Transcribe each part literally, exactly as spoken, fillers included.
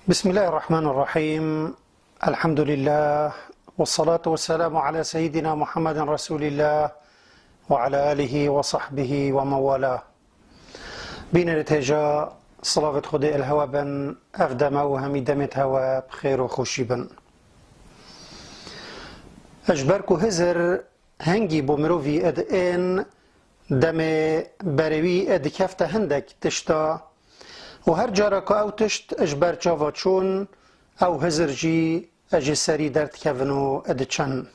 بسم الله الرحمن الرحيم. الحمد لله. والصلاة والسلام على سيدنا محمد رسول الله وعلى آله وصحبه ومن والاه. Bînerê hêja, silavêt Xwedê li hewe bin, ev deme û hemî demêt hewe bi xêr û xweşî bin. Ji ber ku Hizir hingî bo mirovî ê diên, demê berê wî ê dikefte hindek tişta û her cara ku ew tişt ji ber çava çûn, ew Hizir jî ji serî derdikevin û diçin.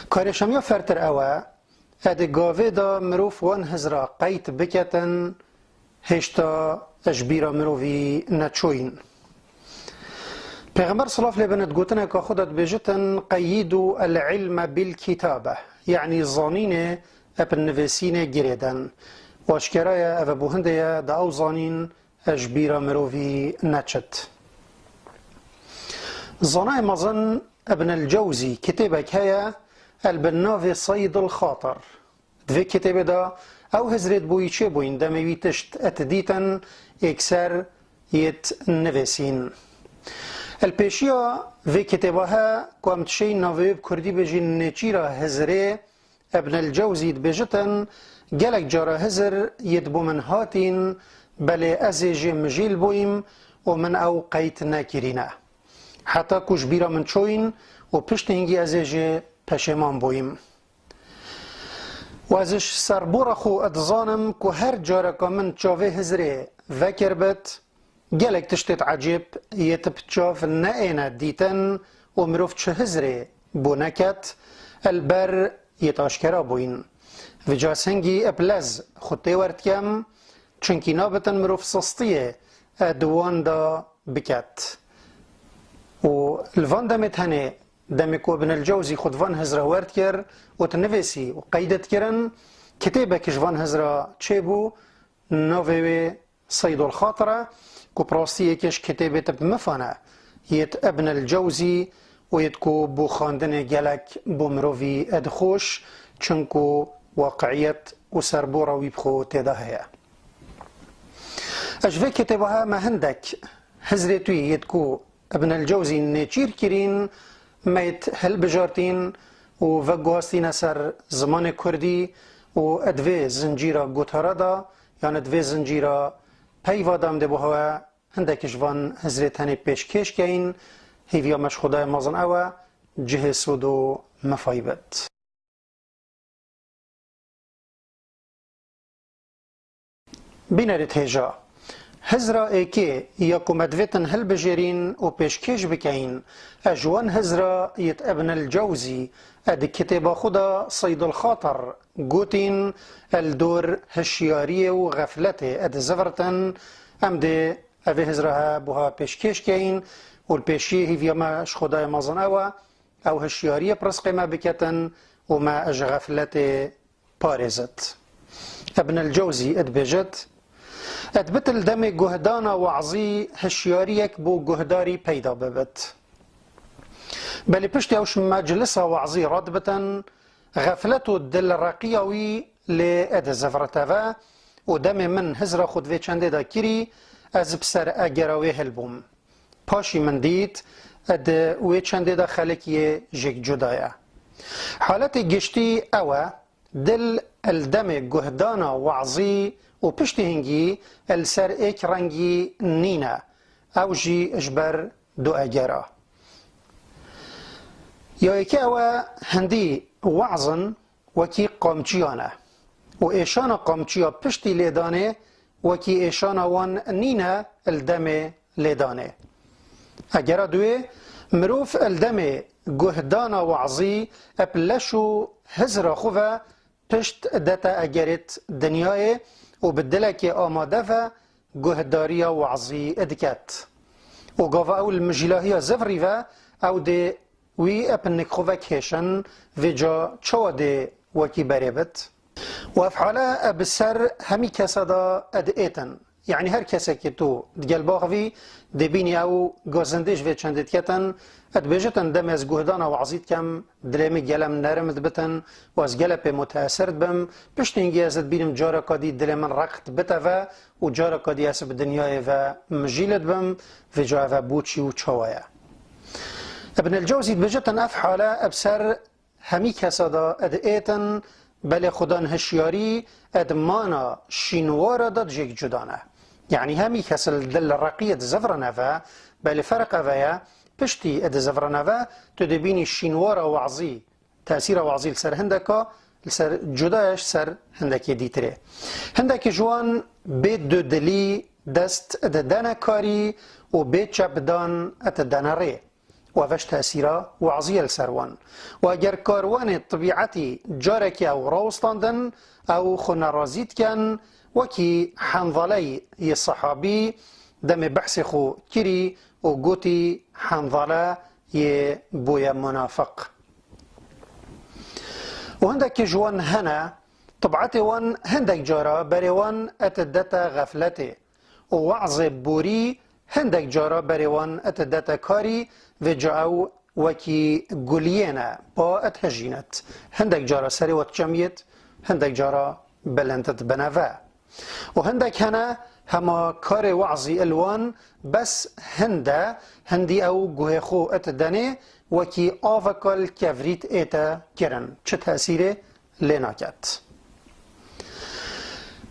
Karê şemiya fertir ew e, ê di gavê de mirov wan Hizra qeyd biketin, hêşta ji bîra mirovî neçûyîn. Pêxember silav lê bin di gotineka xwe de dibêjitin, "Qeyyîdû el-ilme bil-kitabe", yanî zanînê bi nivîsînê girêdin. Û aşkera ye, ev bo hindê ye, da ew zanîn ji bîra mirovî neçit. Zanayê mezin Ibn el-Cewzî kitêbek heye, el bi navê Seydul Xatir. Di vê kitêbê de ew Hizrêt bo wî çêbûyîn, demê wî tişt et dîtin, êkser yêt nivêsîn. El pêşiya vê kitêba he, ku em dişeyîn navê wê bi kurdî bêjîn Nêçîra Hizrê, Ibn el-Cewzî dibêjitin, gelek cara Hizir yêt bo min hatîn, belê ez ê jê mijîl bûyîm û min ew qeyd nekirîne. Heta ku ji bîra min çûyîn û piştî hingî ez ê jê peşêman bûyîm. Û ez ji serbora xwe dizanim ku her careka min çavê Hizrê vekirbit, gelek tiştêt ecêb yêt bi çav neêne dîtin û mirov çi Hizrê bo neket, el ber yêt aşkera bûyîn. Vêca ez hingî bi lez xwe têwer dikem, çunkî nabitin mirov sistiyê di wan de biket. Û li van demê tenê, demê ku Ibn el-Cewzî xwe di van Hizra wer dikir û dinivêsî û qeyd dikirin, kitêbek ji van Hizra çêbû, navê wê Seydul Xatir e, ku bi rastî yekê ji kitêbêt bi mifan e yêt Ibn el-Cewzî û yêt ku bo xwendinê gelek bo mirovî dixweş, çunku waqiiyet û serbora wî bi xwe tê de heye. Ji vê kitêba he me hindek Hizrêt wî yêt ku Ibn el-Cewzî nêçîr kirîn, me yêt hilbijartîn û veguhastîne ser zimanê kurdî û di vê zincîra gotara de, yan di vê zincîra peyva de em dê bo hewe hindek ji van Hizrêt tenê pêşkêş keyin, hêviya me ji Xwedayê mezin ew e, cihê sûd û mifayî bit. Bînerêt hêja. Hizra êkê ya ku me divêtin hilbijêrîn û pêşkêş bikeyin, e ji wan Hizra yêt Ibn el-Cewzî, e di kitêba xwe de Seydul Xatir gotîn, e li dor hişyariyê û xefletê e dizivirtin, em dê evê Hizra he buha pêşkêş keyin û li pêşiyê hêviya me ji Xwedayê mezin ew e, ew hişyariyê bi rizqê me biketin û me ji xefletê parêzit. Ibn el-Cewzî dibêjit, Edbit li demê guhdana wazî hişyariyek bo guhdarî peyda bibit. Belê piştî ew ji meclisa wazî radibitin, xeflet û dilreqiya wî lê diziviriteve û demê min Hizra xwe di vê çendê de kirî, ez bi ser egera wê hilbûm. Paşî min dît, di wê çendê de xelekiyê jêk cuda ye. Haletê giştî ew e, dil li demê guhdana wazî û piştî hingî li ser êk rengî nîne. Ew jî ji ber du egera. Ya yekê ew e, hindî wazin wekî qamçiyan e û êşana qamçiya piştî lêdanê wekî êşana wan nîne li demê lêdanê. Egera duê, mirov li demê guhdana wazî bi leş û hizra xwe ve pişt dete egerêt dinyayê û bi dilekê amade ve guhdariya wazî diket. Û gava ew li mijîlahiya zivirî ve, ew dê wî bi nik xwe vekêşin, vêca çawa dê wekî berê bit? Û ev hale bi ser hemî kesa de diêtin. Yanî her kesekî tu digel baxivî, dê bînî ew gazindê ji vê çendê diketin, e dibêjitin, demê ez guhdana wazî dikem, dilê min gelem nerim dibitin û ez gelek pê muteesir dibim. Piştî hingî ez dibînim careka dî dilê min req dibite ve û careka dî ez bi dinyayê ve mijîl dibim. Vêca ev e boçî û çawa ye? Ibn el-Cewzî dibêjitin, ev hale ev ser hemî kesa de ed êtin, belê xudan hişyarî ed mana şînwara de jêk cuda ne. Yanî hemî kes li dil reqiyê dizivirine ve, belê ferq eve ye, piştî dizivirine ve, tu dibînî şînwara wazî, tesîra wazî li ser hindeka, li ser cuda ye ji ser hindekê dîtirê. Hindekî ji wan bê dudilî dest didene karî û bê çepdan didene rê. Û ev e ji tesîra wazî ye li ser wan. Û eger karwanê tebîetî carekê ew rawistandin, ew xwe nerazî dikin, wekî Henzaleyê yê sehabî demê behsê xwe kirî û gotî, Henzale yê bûye munafiq. Û hindekî ji wan hene, tebîetê wan hindek cara berê wan didete xefletê. Û wazê borî hindek cara berê wan didete karî, vêca ew wekî guliyê ne, ba dihijînet. Hindek cara serê we dikemiyêt, hindek cara bilind dibine ve. Û hindek hene hema karê wazî il wan bes hinde, hindî ew guhê xwe didenê, wekî aveka li kevrît ête kirin. Çi tesîrê lê naket.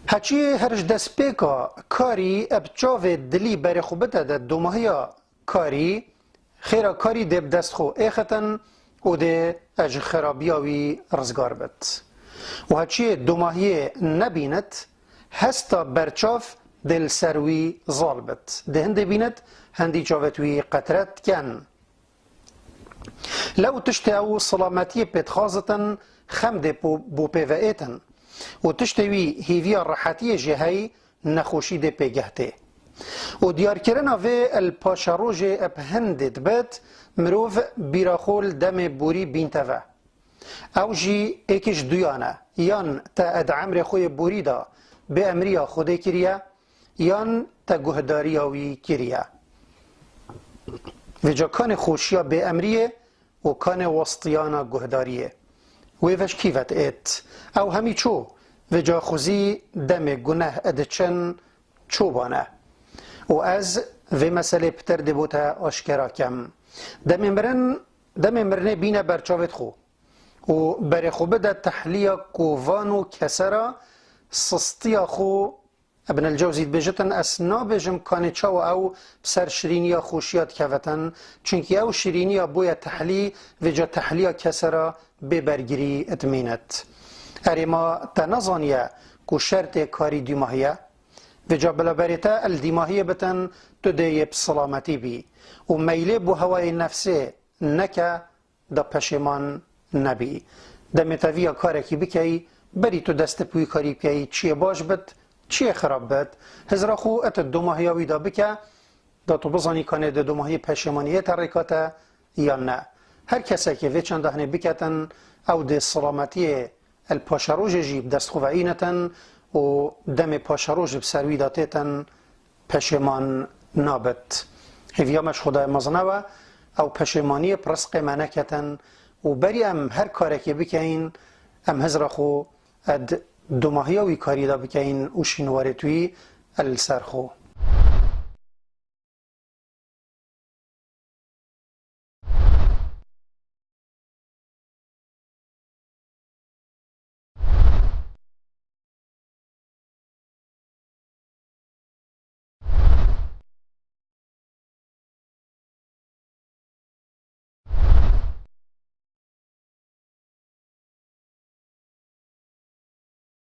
Heçiyê her ji destpêka karî eb çavê dilî berê xwe bide de domahiya karî, xêra karî dê bi dest xwe êxitin û dê ji xerabiya wî rizgar bit. Û heçiyê domahiyê nebînit, hesta berçav dê li ser wî zal bit. Dê hindê bînit, hindî çavêt wî qetret ken. Lew tiştê ew silametiyê pê dixwazitin, xem dê po-, bo pê ve êtin. Û tiştê wî hêviya rehetiyê jê hey, nexweşî dê pêgeh tê. Û diyarkirina vê li paşerojê eb hindê dibit, mirov bîra xwe li demê borî bînte ve. Ew jî êkî ji duyan e, yan te ed emrê xwe yê borî de bê emriya Xwedê kiriye, yan te guhdariya wî kiriye. Vêca kanê xweşiya bêemriyê û kanê westiyana guhdariyê. Wê ve ji kî ve diêt? Ew hemî çû, vêca xwezî demê guneh diçin, çûbane. Û ez vê meselê pitir dê bo te aşkera kem. Demê mirin, demê mirinê bîne ber çavêt xwe. Û berê xwe bide tehliya kovan û kesera sistiya xwe. Ibn el Cewzî dibêjitin, ez nabêjim kanê çawa ew bi ser şirîniya xweşiya dikevetin, çunkî ew şirîniya bûye tehlî, vêca tehliya kesera bê bergirî dimînit. Erê ma te nezaniye ku şertê karî dîmahî ye? Vêca bila berê te el dîmahiyê bitin, tu dê yê bi silametî bî. Û meylê bo hewayê nefsê neke, da peşêman nebî. Demê te viya karekî bikey, berî tu dest bi wî karî bikey, çiyê baş bit, çiyê xirab bit, hizra xwe et domahiya wî da bike, da tu bizanî kanê di domahiyê peşêmaniyê te rêka te yan ne. Her kesekê vê çend dahnê biketin, ew dê silametiyê el paşerojê jî bi dest xwe ve înetin û demê paşerojê bi ser wî da têtin, peşêman nabit. Hêviya me ji Xwedayê mezin e, ew peşêmaniyê bi rizqê me neketin û berî em her karekê bikeyin, em hizra xwe ed domahiya wî karî de bikeyin û şînwarê wî el li ser xwe.